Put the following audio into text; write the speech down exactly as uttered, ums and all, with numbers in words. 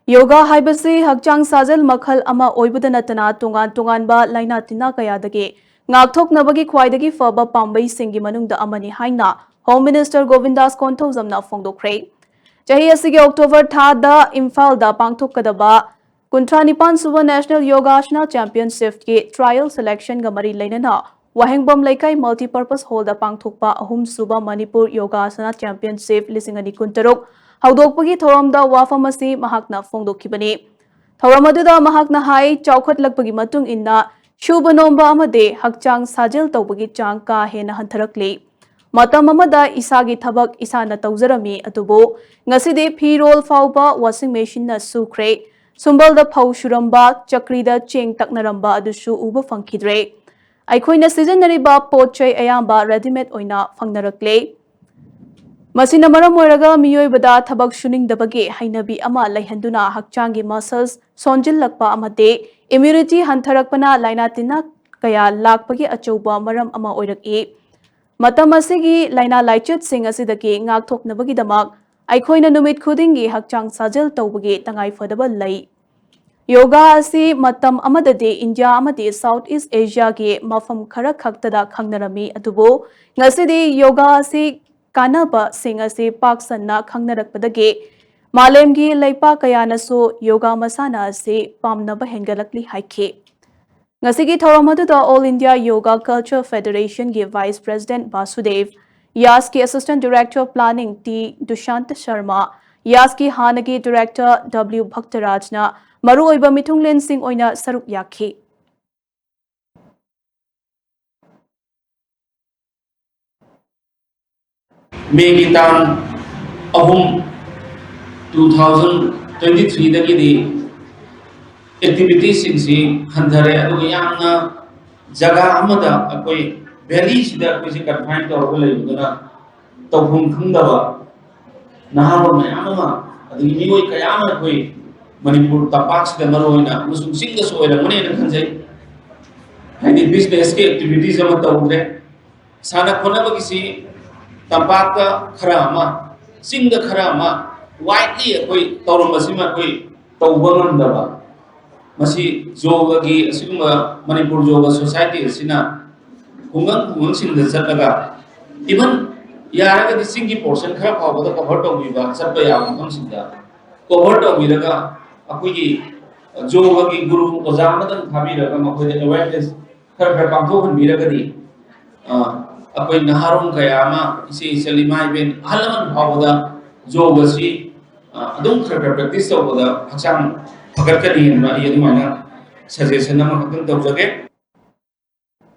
ꯌꯣꯒꯥ ꯍꯥꯏꯕꯁꯤ ꯍꯛꯆꯥꯡ ꯁꯥꯖꯦꯜ ꯃꯈꯜ ꯑꯃ ꯑꯣꯏꯕꯗ ꯅꯠꯇꯅ ꯇꯣꯉꯥꯟ ꯇꯣꯉꯥꯟꯕ ꯂꯥꯏꯅꯥ ꯇꯤꯟꯅꯥ ꯀꯌꯥꯗꯒꯤ ꯉꯥꯛꯊꯣꯛꯅꯕꯒꯤ ꯈ꯭ꯋꯥꯏꯗꯒꯤ ꯐꯕ ꯄꯥꯝꯕꯩꯁꯤꯡꯒꯤ ꯃꯅꯨꯡꯗ ꯑꯃꯅꯤ ꯍꯥꯏꯅ Home Minister ꯒꯣꯕꯤꯟꯗꯥꯁ ꯀꯣꯟꯊꯧꯖꯝꯅ ꯐꯣꯡꯗꯣꯛꯈ꯭ꯔꯦ꯫ ꯆꯍꯤ ꯑꯁꯤꯒꯤ October ꯊꯥꯗ ꯏꯝꯐꯥꯜꯗ ꯄꯥꯡꯊꯣꯛꯀꯗꯕ ꯀꯨꯟꯊ꯭ꯔꯥ ꯅꯤꯄꯥꯟ ꯁꯨꯕ National Yogasana Championship ꯀꯤ trial selection ꯒ ꯃꯔꯤ ꯂꯩꯅꯅ ꯋꯥꯍꯦꯡꯕꯝ ꯂꯩꯀꯥꯏ Multipurpose Hall ꯗ ꯄꯥꯡꯊꯣꯛꯄ ꯑꯍꯨꯝ ꯁꯨꯕ ꯃꯅꯤꯄꯨꯔ ꯌꯣꯒꯥꯁꯅꯥ Championship ꯂꯤꯁꯤꯡ ꯑꯅꯤ ꯀꯨꯟꯇꯔꯨꯛ ꯍꯧꯗꯣꯛꯄꯒꯤ ꯊꯧꯔꯝꯗ ꯋꯥꯐꯝ ꯑꯁꯤ ꯃꯍꯥꯛꯅ ꯐꯣꯡꯗꯣꯛꯈꯤꯕꯅꯤ꯫ ꯊꯧꯔꯝ ꯑꯗꯨꯗ ꯃꯍꯥꯛꯅ ꯍꯥꯏ, ꯆꯥꯎꯈꯠꯂꯛꯄꯒꯤ ꯃꯇꯨꯡ ꯏꯟꯅ ꯁꯨꯕ ꯅꯣꯝꯕ ꯑꯃꯗꯤ ꯍꯛꯆꯥꯡ ꯁꯥꯖꯦꯜ ꯇꯧꯕꯒꯤ ꯆꯥꯡ ꯀꯥ ꯍꯦꯟꯅ ꯍꯟꯊꯔꯛꯂꯤ꯫ ꯃꯇꯝ ꯑꯃꯗ ꯏꯁꯥꯒꯤ ꯊꯕꯛ ꯏꯁꯥꯅ ꯇꯧꯖꯔꯝꯃꯤ, ꯑꯗꯨꯕꯨ ꯉꯁꯤꯗꯤ ꯐꯤꯔꯣꯜ ꯐꯥꯎꯕ washing machine ꯅ ꯁꯨꯈ꯭ꯔꯦ꯫ ꯁꯨꯝꯕꯜꯗ ꯐꯧ ꯁꯨꯔꯝꯕ, ꯆꯀ꯭ꯔꯤꯗ ꯆꯦꯡ ꯇꯛꯅꯔꯝꯕ ꯑꯗꯨꯁꯨ ꯎꯕ ꯐꯪꯈꯤꯗ꯭ꯔꯦ꯫ ꯑꯩꯈꯣꯏꯅ ꯁꯤꯖꯤꯟꯅꯔꯤꯕ ꯄꯣꯠ ꯆꯩ ꯑꯌꯥꯝꯕ readymade ꯑꯣꯏꯅ ꯐꯪꯅꯔꯛꯂꯦ꯫ ꯃꯁꯤꯅ ꯃꯔꯝ ꯑꯣꯏꯔꯒ ꯃꯤꯑꯣꯏꯕꯗ ꯊꯕꯛ ꯁꯨꯅꯤꯡꯗꯕꯒꯤ ꯍꯩꯅꯕꯤ ꯑꯃ ꯂꯩꯍꯟꯗꯨꯅ ꯍꯛꯆꯥꯡꯒꯤ muscles ꯁꯣꯟꯖꯤꯜꯂꯛꯄ ꯑꯃꯗꯤ immunity ꯍꯟꯊꯔꯛꯄꯅ ꯂꯥꯏꯅꯥ ꯇꯤꯟꯅꯥ ꯀꯌꯥ ꯂꯥꯛꯄꯒꯤ ꯑꯆꯧꯕ ꯃꯔꯝ ꯑꯃ ꯑꯣꯏꯔꯛꯏ꯫ ꯃꯇꯝ ꯑꯁꯤꯒꯤ ꯂꯥꯏꯅꯥ ꯂꯥꯏꯆꯠꯁꯤꯡ ꯑꯁꯤꯗꯒꯤ ꯉꯥꯛꯊꯣꯛꯅꯕꯒꯤꯗꯃꯛ ꯑꯩꯈꯣꯏꯅ ꯅꯨꯃꯤꯠ ꯈꯨꯗꯤꯡꯒꯤ ꯍꯛꯆꯥꯡ ꯁꯥꯖꯦꯜ ꯇꯧꯕꯒꯤ ꯇꯉꯥꯏꯐꯗꯕ ꯂꯩ꯫ ꯌꯣꯒꯥ ꯑꯁꯤ ꯃꯇꯝ ꯑꯃꯗꯗꯤ ꯏꯟꯗꯤꯌꯥ ꯑꯃꯗꯤ South East Asia ꯒꯤ ꯃꯐꯝ ꯈꯔ ꯈꯛꯇꯗ ꯈꯪꯅꯔꯝꯃꯤ, ꯑꯗꯨꯕꯨ ꯉꯁꯤꯗꯤ ꯌꯣꯒꯥ ꯑꯁꯤ ꯀꯥꯟꯅꯕꯁꯤꯡ ꯑꯁꯤ ꯄꯥꯛ ꯁꯟꯅ ꯈꯪꯅꯔꯛꯄꯗꯒꯤ ꯃꯥꯂꯦꯝꯒꯤ ꯂꯩꯄꯥꯛ ꯀꯌꯥꯅꯁꯨ ꯌꯣꯒꯥ ꯃꯁꯥꯟꯅ ꯑꯁꯤ ꯄꯥꯝꯅꯕ ꯍꯦꯟꯒꯠꯂꯛꯂꯤ ꯍꯥꯏꯈꯤ꯫ ꯉꯁꯤꯒꯤ ꯊꯧꯔꯝ ꯑꯗꯨꯗ All India Yoga Culture Federation ꯒꯤ Vice President ꯕꯥꯁꯨꯗꯦꯕ, ꯌꯥꯁꯀꯤ Assistant Director Planning T Dushanta Sharma, ꯌꯥꯁꯀꯤ ꯍꯥꯟꯅꯒꯤ Director ꯗꯕ꯭ꯂꯤꯎ ꯚꯛꯇꯔꯥꯖꯅ ꯃꯔꯨꯑꯣꯏꯕ ꯃꯤꯊꯨꯡꯂꯦꯟꯁꯤꯡ ꯑꯣꯏꯅ ꯁꯔꯨꯛ ꯌꯥꯈꯤ꯫ ꯃꯦꯒꯤ ꯇꯥꯡ ꯑꯍꯨꯝ, two thousand twenty three ꯗꯒꯤꯗꯤ activity ꯁꯤꯡꯁꯤ ꯍꯟꯊꯔꯦ, ꯑꯗꯨꯒ ꯌꯥꯝꯅ ꯖꯒꯥ ꯑꯃꯗ ꯑꯩꯈꯣꯏ valley ꯁꯤꯗ ꯑꯩꯈꯣꯏꯁꯦ confine ꯇꯧꯔꯒ ꯂꯩꯕꯗꯨꯅ ꯇꯧꯐꯝ ꯈꯪꯗꯕ ꯅꯍꯥꯔꯣꯜ ꯃꯌꯥꯝ ꯑꯃ, ꯑꯗꯒꯤ ꯃꯤꯑꯣꯏ ꯀꯌꯥ ꯑꯃ ꯑꯩꯈꯣꯏ ꯃꯅꯤꯄꯨꯔ ꯇꯝꯄꯥꯛꯁꯤꯗ ꯃꯔꯨꯑꯣꯏꯅ ꯑꯃꯁꯨꯡ ꯆꯤꯡꯗꯁꯨ ꯑꯣꯏꯔꯝꯒꯅꯦꯅ ꯈꯟꯖꯩ꯫ ꯍꯥꯏꯗꯤ business ꯀꯤ activities ꯑꯃ ꯇꯧꯗ꯭ꯔꯦ꯫ ꯁꯥꯟꯅ ꯈꯣꯠꯅꯕꯒꯤꯁꯤ ꯇꯝꯄꯥꯛꯇ ꯈꯔ ꯑꯃ, ꯆꯤꯡꯗ ꯈꯔ ꯑꯃ, widely ꯑꯩꯈꯣꯏ ꯇꯧꯔꯝꯕꯁꯤꯃ ꯑꯩꯈꯣꯏ ꯇꯧꯕ ꯉꯝꯗꯕ, ꯃꯁꯤ ꯌꯣꯒꯒꯤ, ꯑꯁꯤꯒꯨꯝꯕ ꯃꯅꯤꯄꯨꯔ ꯌꯣꯒ ꯁꯣꯁꯥꯏꯇꯤ ꯑꯁꯤꯅ ꯈꯨꯡꯒꯪ ꯈꯨꯡꯒꯪꯁꯤꯡꯗ ꯆꯠꯂꯒ, even ꯌꯥꯔꯒꯗꯤ ꯆꯤꯡꯒꯤ ꯄꯣꯔꯁꯟ ꯈꯔ ꯐꯥꯎꯕꯗ ꯀꯚꯔ ꯇꯧꯕꯤꯕ, ꯆꯠꯄ ꯌꯥꯕ ꯃꯐꯝꯁꯤꯡꯗ ꯀꯚꯔ ꯇꯧꯕꯤꯔꯒ, ꯑꯩꯈꯣꯏꯒꯤ ꯌꯣꯒꯒꯤ ꯒꯨꯔꯨ ꯑꯣꯖꯥ ꯑꯃꯗꯪ ꯊꯥꯕꯤꯔꯒ ꯃꯈꯣꯏꯗ ꯑꯦꯋꯦꯔꯅꯦꯁ ꯈꯔ ꯈꯔ ꯄꯥꯡꯊꯣꯛꯍꯟꯕꯤꯔꯒꯗꯤ, ꯑ, ꯑꯩꯈꯣꯏ ꯅꯍꯥꯔꯣꯜ ꯀꯌꯥ ꯑꯃ, ꯏꯆꯦ ꯏꯆꯜ, ꯏꯃꯥ ꯏꯕꯦꯟ, ꯑꯍꯜ ꯂꯃꯟ ꯐꯥꯎꯕꯗ ꯌꯣꯒꯁꯤ, ꯑ, ꯑꯗꯨꯝ ꯈꯔ ꯈꯔ ꯄ꯭ꯔꯦꯛꯇꯤꯁ ꯇꯧꯕꯗ ꯍꯛꯆꯥꯡ ꯐꯒꯠꯀꯅꯤ ꯍꯥꯏꯅ ꯑꯩ ꯑꯗꯨꯃꯥꯏꯅ ꯁꯖꯦꯁꯟ ꯑꯃꯈꯛꯇꯪ ꯇꯧꯖꯒꯦ꯫